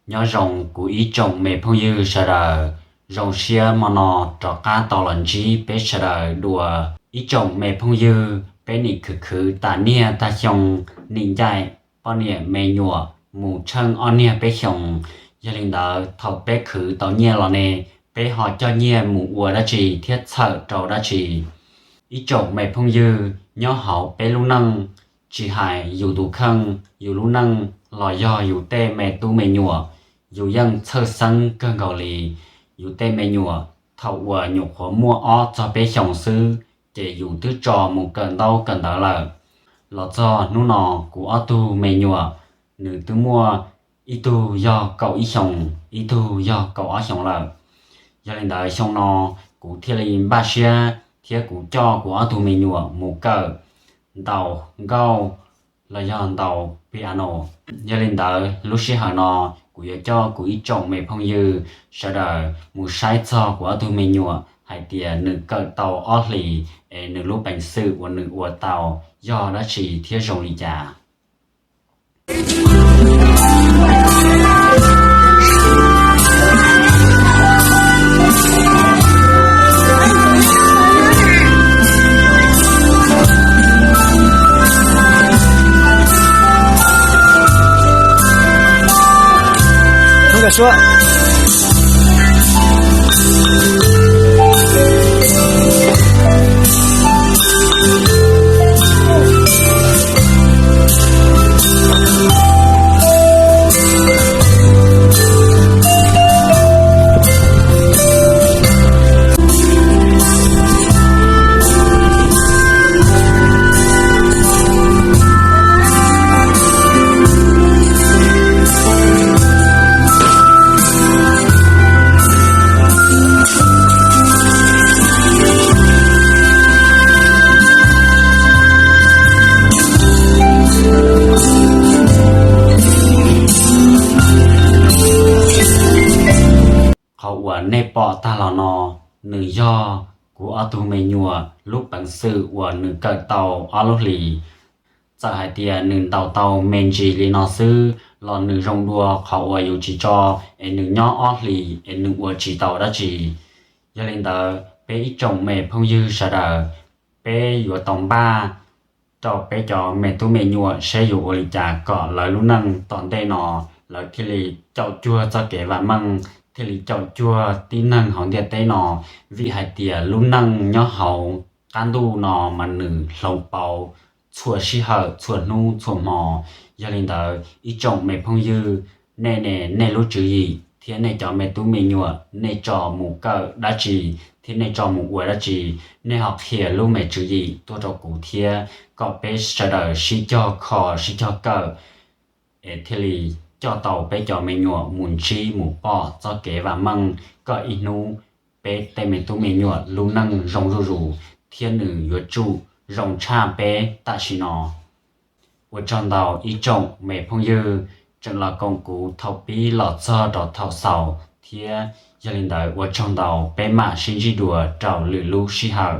Nyob zoo kuv ib tsoom me phooj ywg sawv daws, zoo siab hmo no rov qab tau los ntsib peb sawv daws dua. Ib tsoom me phooj ywg, peb nim khwv khwv tas niag tag xyoo, nim ncaim poj niam me nyuam mus tsheej ob niag peb xyoos. Yog li ntawd thaum peb khwv tau nyiaj los ne, peb ho coj nyiaj mus ua dab tsi thiab txhawm rau dab tsi? Ib tsoom me phooj ywg, nyob hauv peb lub neej, tsis hais yus tus kheej, yus lub neej los yog yus tej me tub me nyuam, yus yeej txhawj xeeb kawg nkaus li. Yus tej me nyuam thaum uas nyuam qhuav muaj ob txog peb xyoos xwb, ces yus twb tso mus kawm ntaub kawm ntawv lawm. Los txog hnub no kuv ob tug me nyuam, nws twb muaj ib tug yog kaum ib xyoos, ib tug yog kaum ob xyoos lawm. Yog li ntawd xyoo no kuv thiaj li npaj siab thiab kuv coj kuv ob tug me nyuam mus kawm ntaus nkauj los yog ntaus piano. Yog li ntawd lub sij hawm no kuv yuav coj kuv ib tsoom me phooj ywg sawv daws mus saib txog kuv ob tug me nyuam hais tias nws kawm tau ob hlis es nws lub peev xwm uas nws ua tau yog dab tsi thiab zoo li cas. Qhov uas nej pom tag los no, nws yog kuv ob tug me nyuam lub peev xwm uas nws kawm tau ob lub hlis. Txawm hais tias nws ntaus tau me ntsis li no xwb los nws zoo dua qhov uas yus tsis tso es nws nyob ob hlis es nws ua tsis tau dab tsi. Yog li ntawd peb ib tsoom me phooj ywg sawv daws, peb yuav tau npaj rau peb cov me tub me nyuam seb yuav ua li cas kom lawv lub neej tom ntej no lawv thiaj li caum cuag txoj kev vam meej, thiaj li caum cuag tib neeg hauv ntiaj teb no. Vim hais tias lub neej nyob hauv qab ntuj no mas nws hloov pauv txhua sij hawm, txhua hnub txhua hmo. Yog li ntawd ib tsoom me phooj ywg, nej ne, nej lub tswv yim thiab nej cov me tub me nyuam nej tso mus kawm dab tsi thiab nej tso mus ua dab tsi, nej ho qhia lub me tswv yim tuaj rau kuv thiab kom peb sawv daws sib cog kho sib cog kawm es thiaj li coj tau peb cov me nyuam mus ntsib mus pom txoj kev vam meej, kom ib hnub peb tej me tub me nyuam lub neej zoo zuj zus thiab nws yuav tsum zoo tshaj peb tam sim no. Ua tsaug ntau ib tsoom me phooj ywg tseem los koom kuv thaum pib los txog rau thaum xaus thiab. Yog li ntawd ua tsaug ntau, peb mam sib ntsib dua rau lwm lub sij hawm.